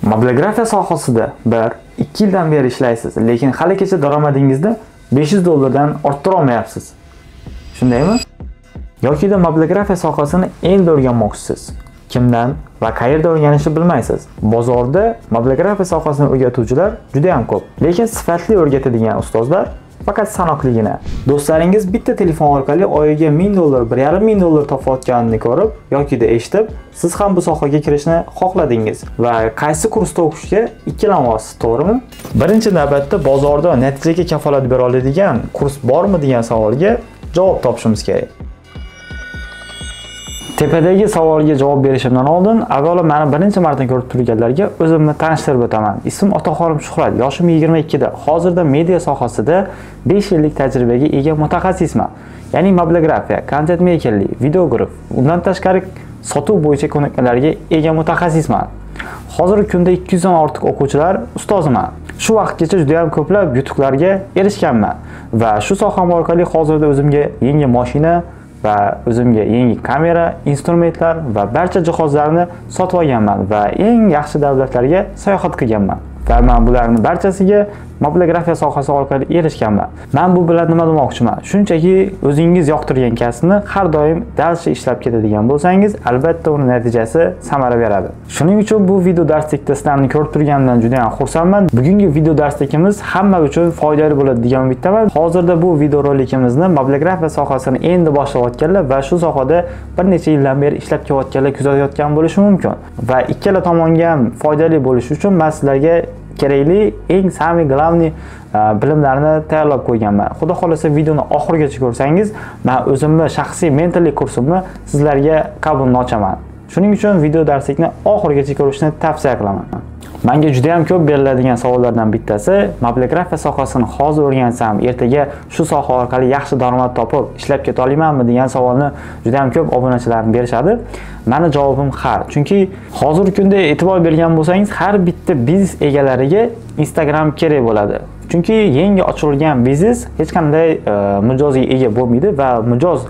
Mobilografiya sohasida 1-2 yildan beri ishlaysiz, lekin haligacha daromadingizni $500 dan orttira olmayapsiz. Shundaymi? Yokida mobilografiya sohasini endi o'rganmoqchisiz. Kimdan va qayerda o'rganishni bilmaysiz. Bozorda mobilografiya sohasini o'rgatuvchilar juda ham ko'p, lekin sifatli o'rgatadigan ustozlar faqat sanoqligina. Do'stlaringiz bitta telefon orqali oyiga $1000, $1500 topayotganini ko'rib yokida eshitib, siz ham bu sohaga kirishni xohladingiz va qaysi kursda o'qishga ikkilanmayapsiz, to'g'rimi? Birinchi navbatda bozorda natijaga kafolat bera oladigan kurs bormi degan savolga javob topishimiz kerak. Tepadagi savolga javob berishimdan oldin avvalo meni birinchi marta ko'rib turganlarga o'zimni tanishtirib o'taman. Ismim Otaxonim Shuhrat, yoshim 22 da. Hozirda media sohasida 5 yillik tajribaga ega mutaxassisman. Ya'ni mobilografiya, content makerlik, videograf, undan tashqari sotuv bo'yicha ko'nikmalarga ega mutaxassisman. Hozirgi kunda 200 dan ortiq o'quvchilar ustoziman. Shu vaqtgacha juda ham ko'plab yutuqlarga erishganman va shu soham orqali hozirda o'zimga yangi mashina va o'zimga yangi kamera, instrumentlar va barcha jihozlarni sotib olganman va eng yaxshi davlatlarga sayohat qilganman. Va men bularning barchasiga mobilografiya sohasi orqali erishganman. Men bu bilan nima demoqchiman? Shunchaki o'zingiz yoqtirgan kasbni har doim dalchi ishlab ketadigan bo'lsangiz, albatta uning natijasi samara beradi. Shuning uchun bu video darslikda sizlarni ko'rib turganimdan juda ham xursandman. Bugungi video darsligimiz hamma uchun foydali bo'ladi degan umiddaman. Hozirda bu video rolikimizni mobilografiya sohasini endi boshlayotganlar va shu sohada bir necha yildan beri ishlab kelayotganlar kuzatayotgan bo'lishi mumkin. Va ikkala tomonga ham foydali bo'lishi uchun men sizlarga kerakli eng samый главный bilimlarni tayyorlab qo'yganman. Xudo xolasa videoni oxirigacha ko'rsangiz, men o'zimni shaxsiy mentallik kursimni sizlarga qabulni ochaman. Shuning uchun video darslikni oxirigacha ko'rishni tavsiya qilaman. Menga juda ham ko'p beriladigan savollardan bittasi, mobilografiya sohasini hozir o'rgansam, ertaga shu soha orqali yaxshi daromad topib ishlab keta olamanmi degan savolni juda ham ko'p obunachilarim berishadi. Meni javobim ha. Chunki hozirgi kunda e'tibor bergan bo'lsangiz, har bitta biznes egalariga Instagram kerak bo'ladi. Chunki yangi ochilgan biznes hech qanday mijozga ega bo'lmaydi va mijoz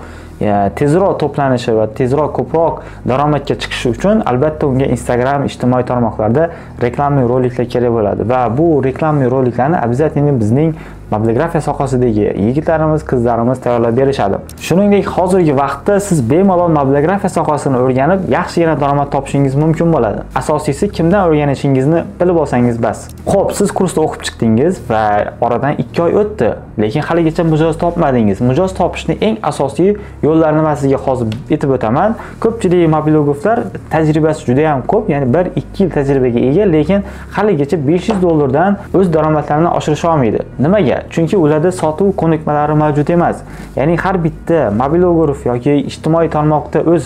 tezroq to'planishi va tezroq ko'proq daromadga chiqishi uchun albatta unga Instagram ijtimoiy tarmoqlarda reklamli roliklar kerak bo'ladi va bu reklamli roliklarni обязательно bizning mobilografiya sohasidagi yigitlarimiz, qizlarimiz tayyorlab berishadi. Shuningdek, hozirgi vaqtda siz bemalol mobilografiya sohasini o'rganib, yaxshigina daromad topishingiz mumkin bo'ladi. Asosiysi kimdan o'rganishingizni bilib olsangiz bas. Xo'p, siz kursda o'qib chiqdingiz va oradan 2 oy o'tdi, lekin haligacha mijoz topmadingiz. Mijoz topishning eng asosiy yo'llarini men sizga hozir aytib o'taman. Ko'pchilik mobilograflar tajribasi juda ham ko'p, ya'ni 1-2 yil tajribaga ega, lekin haligacha $500 dan o'z daromadlarini oshirisha olmaydi. Nimaga? Chunki ularda sotuv ko'nikmalari mavjud emas. Ya'ni har bitta mobilograf yoki ijtimoiy tarmoqda o'z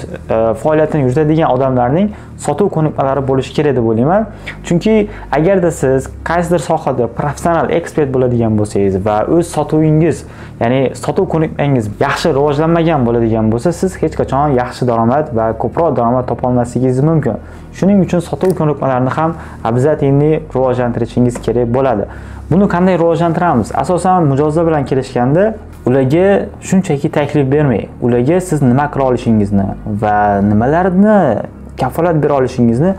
faoliyatini yuritadigan odamlarning sotuv ko'nikmalari bo'lishi kerak deb o'ylayman. Chunki agarda siz qaysidir sohada professional ekspert bo'ladigan bo'lsangiz va o'z sotuvingiz, ya'ni sotuv ko'nikmangiz yaxshi rivojlanmagan bo'ladigan bo'lsa, siz hech qachon yaxshi daromad va ko'proq daromad topa olmasligingiz mumkin. Shuning uchun sotuv ko'nikmalarini ham обязательно rivojlantirishingiz kerak bo'ladi. Buni qanday rivojlantiramiz? Asosan mijozlar bilan kelishganda ularga shunchaki taklif bermang. Ularga siz nima qila olishingizni va nimalarni kafolat bera olishingizni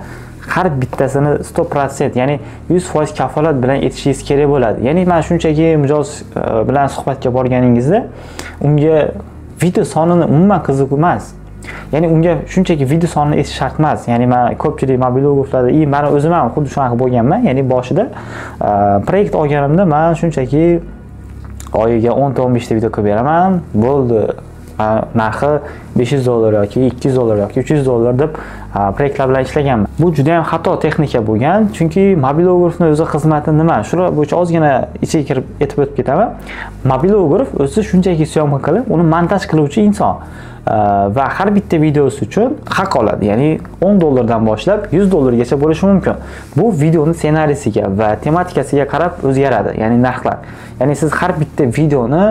har bittasini 100%, ya'ni 100% kafolat bilan aytishingiz kerak bo'ladi. Ya'ni mana shunchaki mijoz bilan suhbatga borganingizda unga video sonini umuman qiziq emas. Ya'ni unga shunchaki video sonini aytish shart emas. Ya'ni men ko'pchilik mobilograflarda, men o'zim ham xuddi shunaqa bo'lganman. Ya'ni boshida proyekt olganimda men shunchaki oyiga 10 ta 15 ta video qilib beraman, bo'ldi. Narxi $500 yoki $200 yoki $300 deb proyektlar bilan ishlaganman. Bu juda ham xato texnika bo'lgan, chunki mobilografning o'zi xizmati nima? Shular bo'yicha ozgina ichiga kirib aytib o'tib ketaman. Mobilograf o'zi shunchaki syomka qilib, uni montaj qiluvchi inson va har bitta videosi uchun haq oladi. Ya'ni $10 dan boshlab $100 gacha bo'lishi mumkin. Bu videoni ssenariysiga va tematikasiga qarab o'zgaradi, ya'ni narxlar. Ya'ni siz har bitta videoni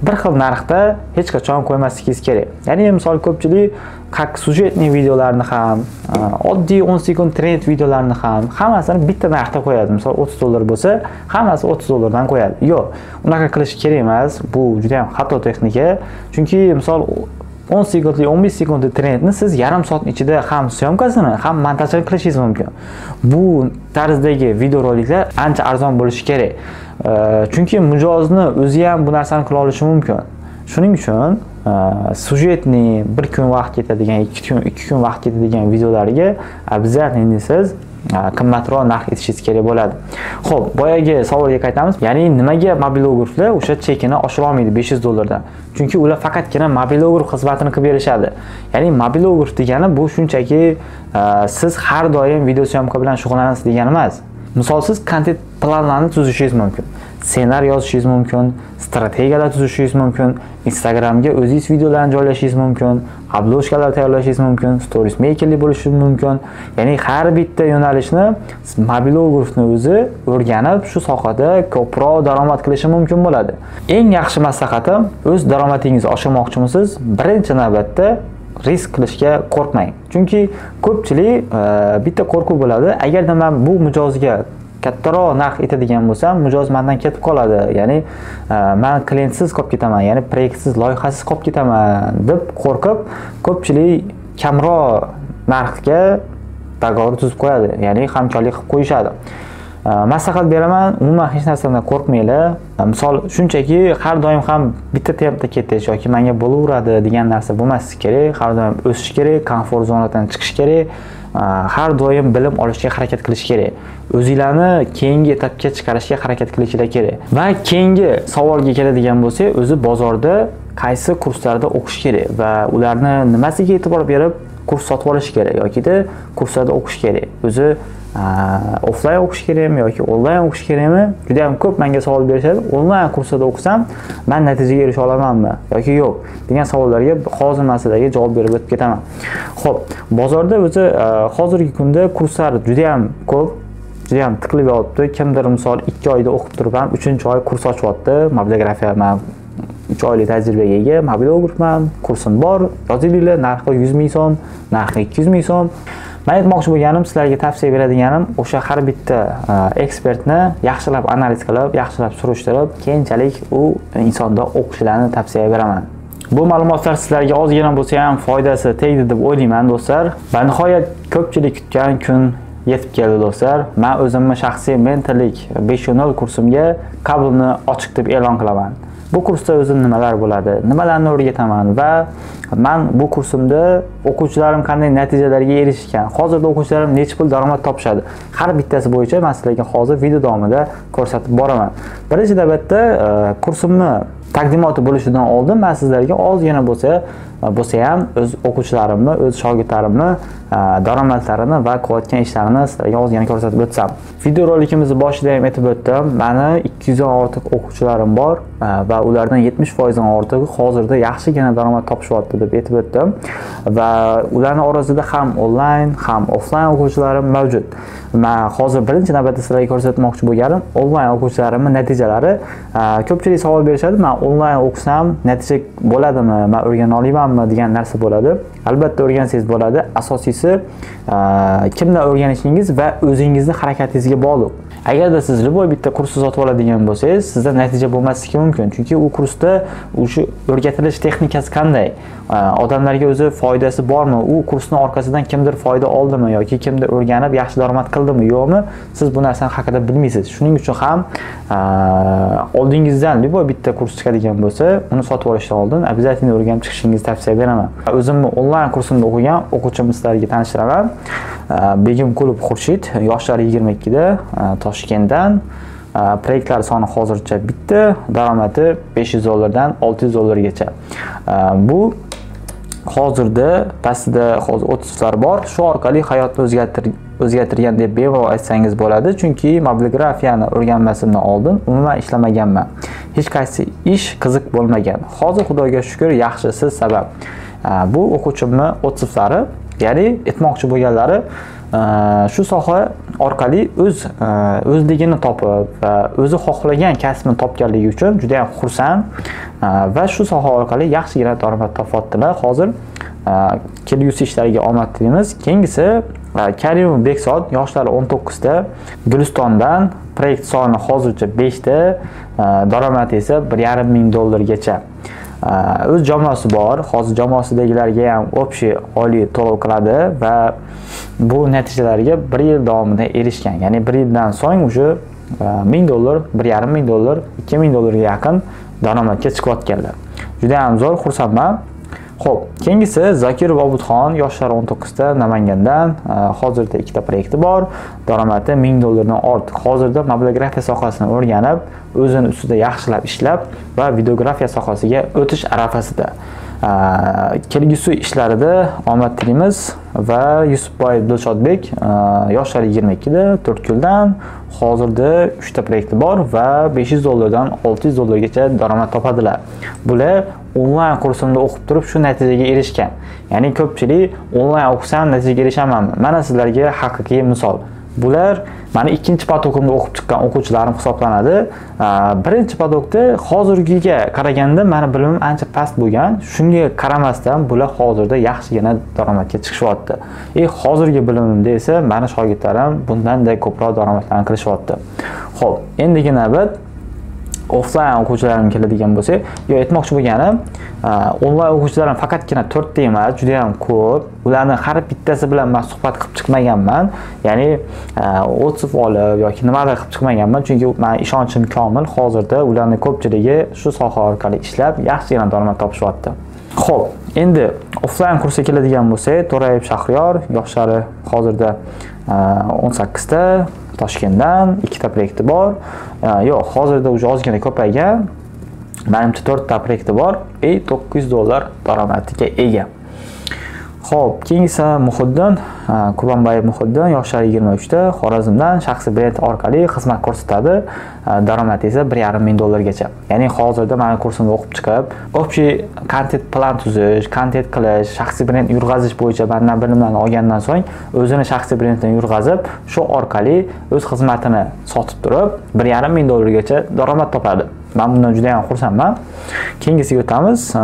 bir xil narxda hech qachon qo'ymasligingiz kerak. Ya'ni misol ko'pchilik haq sujetli videolarni ham, oddiy 10 sekund trend videolarni ham hammasini bitta narxda qo'yadi. Misol $30 bo'lsa, hammasi $30 dan qo'yadi. Yo'q, unaqa qilish kerak emas. Bu juda ham xato texnika. Chunki misol 10 sekundlik, 15 sekundlik trendni siz yarim soat ichida ham syomkasini, ham montajini qilishingiz mumkin. Bu tarzdagi videoroliklar ancha arzon bo'lishi kerak. Chunki mijozni o'zi ham bu narsani qila olishi mumkin. Shuning uchun sujetni bir kun vaqt ketadigan, 2 kun vaqt ketadigan videolarga обязательно siz qimmatroq narx etishingiz kerak bo'ladi. Xo'p, boyagi savolga qaytamiz. Ya'ni nimaga mobilograflar o'sha chekini oshira olmaydi $500 dan? Chunki ular faqatgina mobilograf xizmatini qilib berishadi. Ya'ni mobilograf degani bu shunchaki siz har doim video syomka bilan shug'ullanasiz degani emas. Misol, siz kontent planlarni tuzishingiz mumkin, ssenariy yozishingiz mumkin, strategiyalar tuzishingiz mumkin, Instagramga o'zingiz videolarni joylashingiz mumkin, obложkalar tayyorlashingiz mumkin, stories makerlik bo'lishi mumkin. Ya'ni har bitta yo'nalishni mobilografni o'zi o'rganib, shu sohada ko'proq daromad qilishi mumkin bo'ladi. Eng yaxshi maslahatim, o'z daromadingizni oshirmoqchimisiz, birinchi navbatda risk qilishga qo'rqmang. Chunki ko'pchilik bitta qo'rquv bo'ladi. Agarda men bu mijozga kattaroq narx etadigan bo'lsam, mijoz mendan ketib qoladi. Ya'ni men klientsiz qolib ketaman, ya'ni proyektsiz, loyihasiz qolib ketaman deb qo'rqib, ko'pchilik kamroq narxga dogovor tuzib qo'yadi, ya'ni hamkorlik qilib qo'yishadi. Maslahat beraman, umuman hech narsadan qo'rqmanglar. Misol, shunchaki har doim ham bitta tempda ketish yoki menga bo'laveradi degan narsa bo'lmasligi kerak. Har doim o'sish kerak, komfort zonadan chiqish kerak. Har doim bilim olishga harakat qilish kerak. O'zinglarni keyingi etapga chiqarishga harakat qilishinglar kerak. Va keyingi savolga keladigan bo'lsak, o'zi bozorda qaysi kurslarda o'qish kerak va ularni nimasiga e'tibor berib kurs sotib olish kerak yokida kurslarda o'qish kerak. O'zi offline o'qish kerakmi yoki onlayn o'qish kerakmi? Juda ham ko'p menga savol berishadi. Onlayn kurslarda o'qisam, men natijaga erisha olamanmi yoki yo'q degan savollarga hozir men sizlarga javob berib o'tib ketaman. Xo'p, bozorda o'zi hozirgi kunda kurslar juda ham ko'p, juda ham tiqilib yotibdi. Kimdir misol 2 oyda o'qib turib ham 3-oy kurs ochyapti. Mobilografiya men 3 oylik tajribaga ega, mobilografman, kursim bor, yozilinglar, narxi 100 ming so'm, narxi 200 ming so'm. Men aytmoqchi bo'lganim, sizlarga tavsiya beradiganim, o'sha har bitta ekspertni yaxshilab analiz qilib, yaxshilab surishtirib, keyinchalik u insonda o'qishlarini tavsiya beraman. Bu ma'lumotlar sizlarga ozgina bo'lsa ham foydasi tegdi deb o'ylayman do'stlar. Va nihoyat ko'pchilik kutgan kun yetib keldi do'stlar. Men o'zimni shaxsiy mentorlik 5.0 kursimga qabulni ochiq deb e'lon qilaman. Bu kursda o'zim nimalar bo'ladi, nimalarni o'rgataman va men bu kursimda o'quvchilarim qanday natijalarga erishgan, hozirda o'quvchilarim necha pul daromad topishadi, har bittasi bo'yicha men sizlarga hozir video davomida ko'rsatib boraman. Birinchi navbatda kursimni taqdimoti bo'lishidan oldin men sizlarga ozgina bo'lsa ham o'z o'quvchilarimni, o'z shogirdlarimni daromadlarini va qilayotgan ishlarini sizlarga ozgina ko'rsatib o'tsam. Video rolikimizni boshida ham aytib o'tdim. Meni 200 dan ortiq o'quvchilarim bor va ulardan 70% dan ortig'i hozirda yaxshigina daromad topishyapti deb aytib o'tdim. Va ularning orasida ham onlayn, ham offlayn o'quvchilarim mavjud. Men hozir birinchi navbatda sizlarga ko'rsatmoqchi bo'lganim onlayn o'quvchilarimning natijalari. Ko'pchilik savol berishadi, men onlayn o'qisam natija bo'ladimi, men o'rgana olamanmi degan narsa bo'ladi. Albatta o'rgansangiz bo'ladi. Asosiysi kimdan o'rganishingiz va o'zingizni harakatingizga bog'liq. Agarda siz любой bitta kursni sotib oladigan bo'lsangiz, sizda natija bo'lmasligi mumkin. Chunki u kursda o'sha o'rgatilish texnikasi qanday, odamlarga o'zi foydasi bormi, u kursning orqasidan kimdir foyda oldimi yoki kimdir o'rganib yaxshi daromad qildimi, yo'qmi, siz bu narsani haqida bilmaysiz. Shuning uchun ham oldingizdan любой bitta kurs chiqadigan bo'lsa, uni sotib olishdan oldin обязательно o'rganib chiqishingizni tavsiya beraman. O'zimni onlayn kursimda o'qigan o'quvchim sizlarga tanishtiraman. Begim Kulub Xurshid, yoshlari 22 da, Toshkentdan. Proyektlar soni hozircha bitta, daromadi $500 dan $600 gacha. Bu hozirda pastida hozir 30lar bor. Shu orqali hayotni o'zgartirgan deb bemalol aytsangiz bo'ladi. Chunki mobilografiyani o'rganmasimdan oldin umuman ishlamaganman. Hech qaysi ish qiziq bo'lmagan. Hozir Xudoga shukr, yaxshi, siz sabab. Bu o'quvchimni 30lari, ya'ni aytmoqchi bo'lganlari shu soha orqali o'zligini topib va o'zi xohlagan kasbini topganligi uchun juda ham xursand va shu soha orqali yaxshigina daromad topyaptilar. Hozir kelgusi ishlariga omad tilaymiz. Keyingisi Karimov Bekzod, yoshlari 19 da, Gulistondan, proyekt soni hozircha 5 ta, daromadi esa $1,5 ming gacha. O'z jamoasi bor. Hozir jamoasidagilarga ham общий oylik to'lov qiladi va bu natijalarga 1 yil davomida erishgan. Ya'ni 1 yildan so'ng уже 1000 dollar, 1,5 ming dollar, 2000 dollarga yaqin daromadga chiqayotganlar. Juda ham zo'r, xursandman. Xo'p, keyingisi Zakirov Obidxon, yoshlari 19 da, Namangandan. Hozirda 2 ta proyekti bor. Daromadi 1000 dollardan ortiq. Hozirda mobilografiya sohasini o'rganib, o'zini ustida yaxshilab ishlab va videografiya sohasiga o'tish arafasida. Kelgusi ishlarida omad tilaymiz. Va Yusufboy Dilshodbek, yoshlari 22 da, To'rtko'ldan. Hozirda 3 ta proyekti bor va 500 dollardan 600 dollargacha daromad topadilar. Bular onlayn kursimda o'qib turib shu natijaga erishgan. Ya'ni ko'pchilik onlayn o'qisam natijaga erishamanmi? Mana sizlarga haqiqiy misol. Bular meni ikkinchi potokimda o'qib chiqqan o'quvchilarim hisoblanadi. Birinchi potokda hozirgiga qaraganda meni bilimim ancha past bo'lgan. Shunga qaramasdan bular hozirda yaxshigina daromadga chiqishyapti. Hozirgi bilimimda esa meni shogirdlarim bundan-da ko'proq daromadlarni qilishyapti. Xo'p, endigi navbat offline o'quvchilarim keladigan bo'lsak, yo aytmoqchi bo'lganim, onlayn o'quvchilarim faqatgina 4 ta emas, juda ham ko'p. Ularni har bittasi bilan men suhbat qilib chiqmaganman. Ya'ni отзыв olib yoki nimadir qilib chiqmaganman, chunki men ishonchim komil, hozirda ularning ko'pchiligi shu soha orqali ishlab, yaxshigina daromad topishyapti. Xo'p, endi offline kursga keladigan bo'lsak, To'rayev Shahriyor, yoshlari hozirda 18 ta, Toshkentdan, 2 ta proyekti bor. Yo'q, hozirda уже ozgina ko'paygan. Menimcha 4 ta proyekti bor, 900 dollar daromadiga ega. Xo'p, keyingisi Muhiddin, Qurbonboyev Muhiddin, yoshlari 23 ta, Xorazmdan, shaxsiy brend orqali xizmat ko'rsatadi. Daromadi esa 1,5 ming dollargacha. Ya'ni hozirda meni kursimda o'qib chiqib, общий kontent plan tuzish, kontent qilish, shaxsiy brend yurg'azish bo'yicha mendan bilimlarni olgandan so'ng o'zini shaxsiy brendini yurg'azib, shu orqali o'z xizmatini sotib turib, 1,5 ming dollargacha daromad topadi. Men bundan juda ham xursandman. Keyingisiga o'tamiz.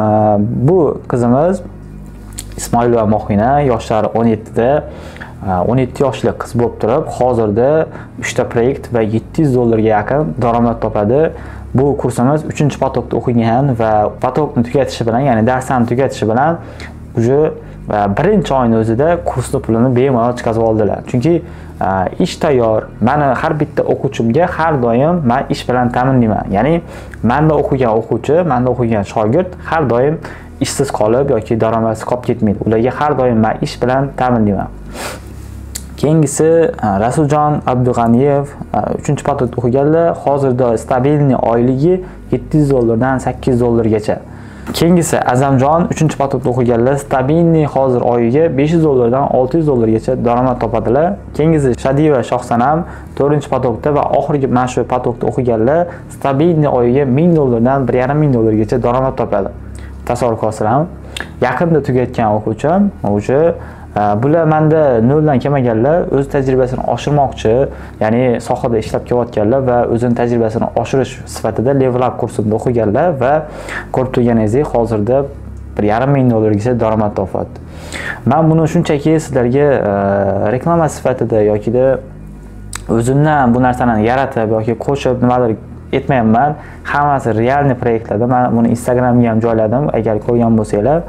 Bu qizimiz Ismoilova Mohina, yoshlari 17 da, 17 yoshli qiz bo'lib turib, hozirda 3 ta proyekt va 700 dollarga yaqin daromad topadi. Bu kursimiz 3-potokda o'qigan va potokni tugatishi bilan, ya'ni darslarni tugatishi bilan уже birinchi oyning o'zida kursni pulini bemalol chiqazib oldilar. Chunki ish tayyor. Meni har bitta o'quvchimga har doim men ish bilan ta'minlayman. Ya'ni menda o'qigan o'quvchi, menda o'qigan shogird har doim ishsiz qolib yoki daromadsiz qolib ketmaydi. Ularga har doim men ish bilan ta'minlayman. Keyingisi Rasuljon Abdug'aniyev, 3-potokda o'qiganlar, hozirda stabilniy oyligi 700 dollardan 800 dollargacha. Keyingisi Azamjon, 3-potokda o'qiganlar, stabilniy hozir oyiga 500 dollardan 600 dollargacha daromad topadilar. Keyingisi Shadiyeva Shohsanam, 4-potokda va oxirgi mana shu potokda o'qiganlar stabilniy oyiga 1000 dollardan 1,5 ming dollargacha daromad topadi. Tasavvur qilasizlarmi? Yaqinda tugatgan o'quvchim, o'sha bular menda noldan kelmaganlar, o'z tajribasini oshirmoqchi, ya'ni sohada ishlab kelayotganlar va o'zini tajribasini oshirish sifatida level up kursimda o'qiganlar va ko'rib turganingizdek hozirda 1,5 ming dollargacha daromad topyapti. Men buni shunchaki sizlarga reklama sifatida yokida o'zimdan bu narsani yaratib yoki qo'shib nimadir etmayapman. Hammasi realniy proyektlarda. Men buni Instagramga ham joyladim, agar ko'rgan bo'lsanglar.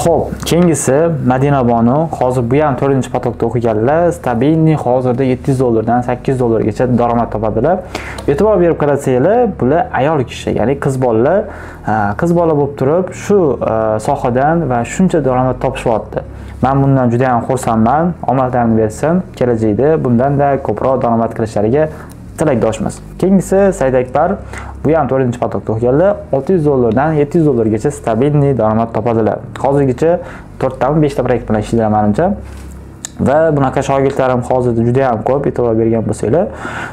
Xo'p, keyingisi Madina Bonu. Hozir bu ham 4-potokda o'qiganlar, stabilniy hozirda 700 dollardan 800 dollargacha daromad topadilar. E'tibor berib qarasanglar, bular ayol kishi, ya'ni qiz bolalar, qiz bola bo'lib turib shu sohadan va shuncha daromad topishyapti. Men bundan juda ham xursandman. Omadlarini bersin, kelajakda bundan-da ko'proq daromad qilishlariga tilakdoshmiz. Keyingisi Said Akbar, bu ham 4-potokda o'qiganlar, 600 dollardan 700 dollargacha stabilniy daromad topadilar. Hozirgacha 4 tami 5 ta proyekt bilan ishlaydilar menimcha. Va bunaqa shogirdlarim hozirda juda ham ko'p, e'tibor bergan bo'lsanglar.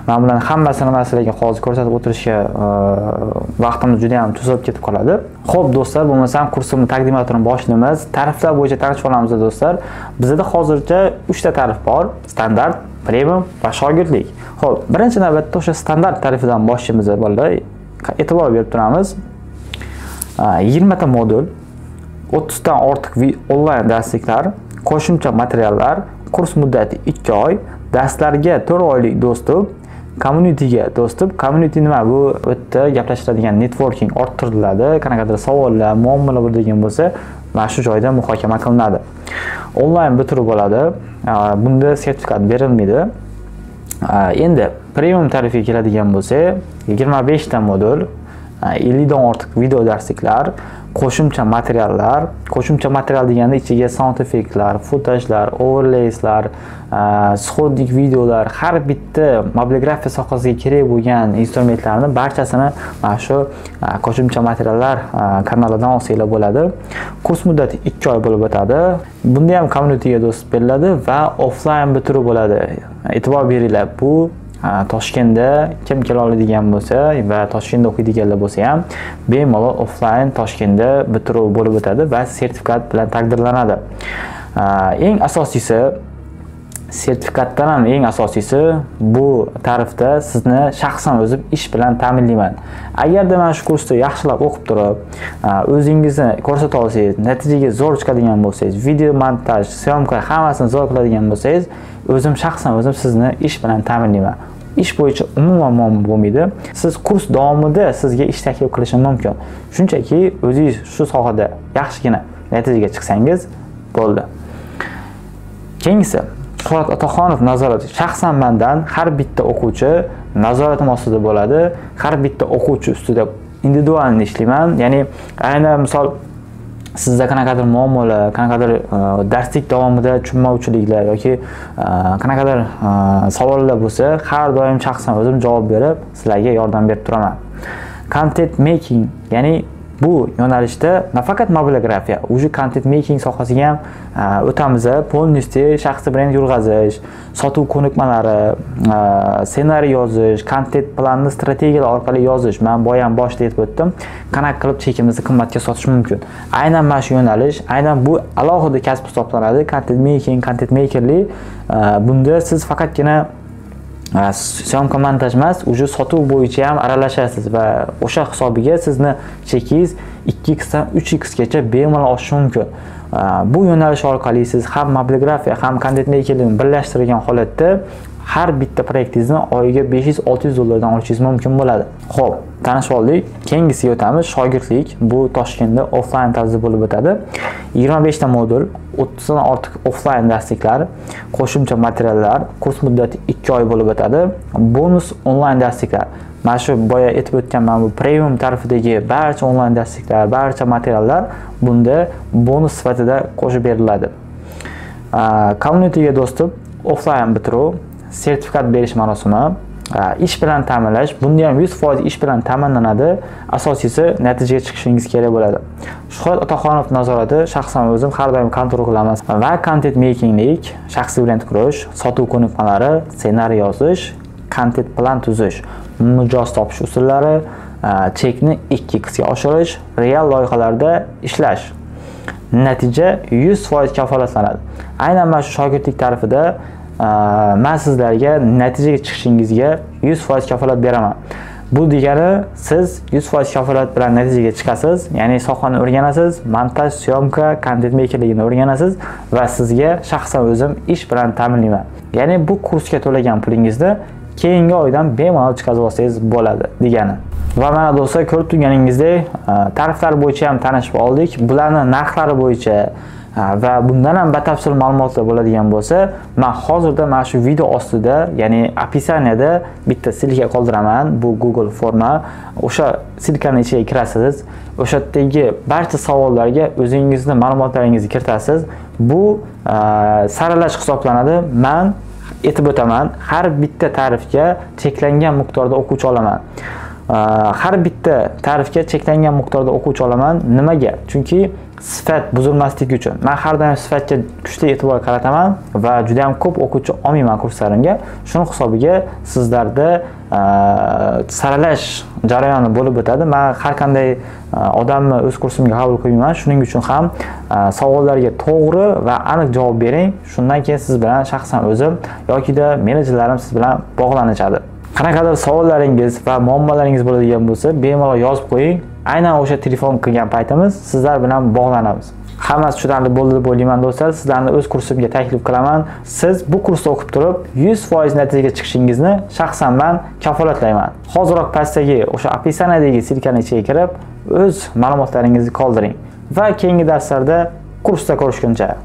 Men bularning hammasini man sizlarga hozir ko'rsatib o'tirishga vaqtimiz juda ham tuzilib ketib qoladi. Xo'p do'stlar, bo'lmasam kursimni taqdimotini boshlaymiz. Tariflar bo'yicha tanishib olamiz do'stlar. Bizda hozircha 3 ta tarif bor: standart, premium va shogirdlik. Xo'p, birinchi navbatda o'sha standart tarifidan boshlaymiz bolalar. E'tibor berib turamiz. 20 ta modul, 30 dan ortiq onlayn darsliklar, qo'shimcha materiallar, kurs muddati 2 oy, darslarga 4 oylik доступ, Communityga доступ. Community nima? Bu o'tda gaplashiladigan networking orttiriladi. Qanaqadir savollar, muammolar bo'ladigan bo'lsa, mana shu joyda muhokama qilinadi. Onlayn bitiruv bo'ladi. Bunda sertifikat berilmaydi. Endi premium tarifiga keladigan bo'lsak, 25 ta modul, 50 dan ortiq video darsliklar, qo'shimcha materiallar. Qo'shimcha material deganda ichiga sound effektlar, footagelar, overlayslar, сходник videolar, har bitta mobilografiya sohasiga kerak bo'lgan instrumentlarni barchasini mana shu qo'shimcha materiallar kanalidan olsanglar bo'ladi. Kurs muddati 2 oy bo'lib o'tadi. Bunda ham communityga доступ beriladi va offline bitiruv bo'ladi. E'tibor beringlar, bu Toshkentda kim kela oladigan bo'lsa va Toshkentda o'qiydiganlar bo'lsa ham bemalol offline Toshkentda bitiruv bo'lib o'tadi va sertifikat bilan taqdirlanadi. Eng asosiysi, sertifikatdan ham eng asosiysi, bu tarifda sizni shaxsan o'zim ish bilan ta'minlayman. Agarda mana shu kursda yaxshilab o'qib turib, o'zingizni ko'rsata olsangiz, natijaga zo'r chiqadigan bo'lsangiz, video montaj, syomka hammasini zo'r qiladigan bo'lsangiz, o'zim shaxsan o'zim sizni ish bilan ta'minlayman. Ish bo'yicha umuman muammo bo'lmaydi. Siz kurs davomida sizga ish taklif qilishim mumkin. Shunchaki o'zingiz shu sohada yaxshigina natijaga chiqsangiz bo'ldi. Keyingisi Shuhrat Otaxonov nazorati. Shaxsan mendan har bitta o'quvchi nazoratim ostida bo'ladi. Har bitta o'quvchi ustida individual ishlayman. Ya'ni aynan misol sizda qanaqadir muammolar, qanaqadir darslik davomida tushunmovchiliklar yoki qanaqadir savollar bo'lsa, har doim shaxsan o'zim javob berib, sizlarga yordam berib turaman. Content making, ya'ni bu yo'nalishda nafaqat mobilografiya, уже content making sohasiga ham o'tamiz. Полностью shaxsiy brend yurg'azish, sotuv ko'nikmalari, ssenariy yozish, kontent planni strategiyalar orqali yozish. Men boya ham boshida aytib o'tdim, qanaqa qilib chekimizni qimmatga sotish mumkin. Aynan mana shu yo'nalish, aynan bu alohida kasb hisoblanadi. Content making, content makerlik. Bunda siz faqatgina syomka montaj emas, уже sotuv bo'yicha ham aralashasiz va o'sha hisobiga sizni chekingiz 2x dan 3x gacha bemalol oshishi mumkin. Bu yo'nalish orqali siz ham mobilografiya, ham content makerlikni birlashtirgan holatda har bitta proyektingizni oyiga 500-600 dollardan olishingiz mumkin bo'ladi. Xo'p, tanishib oldik. Keyingisiga o'tamiz. Shogirdlik. Bu Toshkentda offline tarzda bo'lib o'tadi. 25 ta modul, 30 dan ortiq offline darsliklar, qo'shimcha materiallar, kurs muddati 2 oy bo'lib o'tadi. Bonus onlayn darsliklar. Mana shu boya aytib o'tgan mana bu premium tarifidagi barcha onlayn darsliklar, barcha materiallar bunda bonus sifatida qo'shib beriladi. Communityga доступ, offline bitiruv, sertifikat berish marosimi, ish bilan ta'minlash. Bunda ham 100% ish bilan ta'minlanadi. Asosiysi natijaga chiqishingiz kerak bo'ladi. Shuhrat Otaxonov nazorati, shaxsan o'zim har doim kontrol qilaman va content makinglik, shaxsiy brend qurish, sotuv ko'nikmalari, ssenariy yozish, kontent plan tuzish, mijoz topish usullari, chekni 2x ga oshirish, real loyihalarda ishlash. Natija 100% kafolatlanadi. Aynan mana shu shogirdlik tarifida men sizlarga natijaga chiqishingizga 100% kafolat beraman. Bu degani siz 100% kafolat bilan natijaga chiqasiz, ya'ni sohani o'rganasiz, montaj, syomka, kontent makerligini o'rganasiz va sizga shaxsan o'zim ish bilan ta'minlayman. Ya'ni bu kursga to'lagan pulingizni keyingi oydan bemalol chiqazib olsangiz bo'ladi degani. Va mana do'stlar, ko'rib turganingizdek, tariflar bo'yicha ham tanishib oldik. Bularning narxlari bo'yicha va bundan ham batafsil ma'lumotlar bo'ladigan bo'lsa, men hozirda mana shu video ostida, ya'ni описаниеda bitta ссылка qoldiraman. Bu Google forma. O'sha ссылкаning ichiga kirasiz. O'sha yerdagi barcha savollarga o'zingizni ma'lumotlaringizni kiritasiz. Bu saralash hisoblanadi. Men aytib o'taman, har bitta tarifga cheklangan miqdorda o'quvchi olaman. Har bitta tarifga cheklangan miqdorda o'quvchi olaman. Nimaga? Chunki sifat buzilmasligi uchun. Men har doim sifatga kuchli e'tibor qarataman va juda ham ko'p o'quvchi olmayman kurslarimga. Shuni hisobiga sizlarda saralash jarayoni bo'lib o'tadi. Men har qanday odamni o'z kursimga qabul qilmayman. Shuning uchun ham savollarga to'g'ri va aniq javob bering. Shundan keyin siz bilan shaxsan o'zim yokida menejerlarim siz bilan bog'lanishadi. Qanaqadir savollaringiz va muammolaringiz bo'ladigan bo'lsa, bemalol yozib qo'ying. Aynan o'sha telefon qilgan paytimiz sizlar bilan bog'lanamiz. Hammasi tushunarli bo'ldi deb o'ylayman do'stlar. Sizlarni o'z kursimga taklif qilaman. Siz bu kursda o'qib turib 100% natijaga chiqishingizni shaxsan men kafolatlayman. Hoziroq pastdagi o'sha описание dagi ссылка ni ichiga kirib, o'z ma'lumotlaringizni qoldiring va keyingi darslarda kursda ko'rishguncha.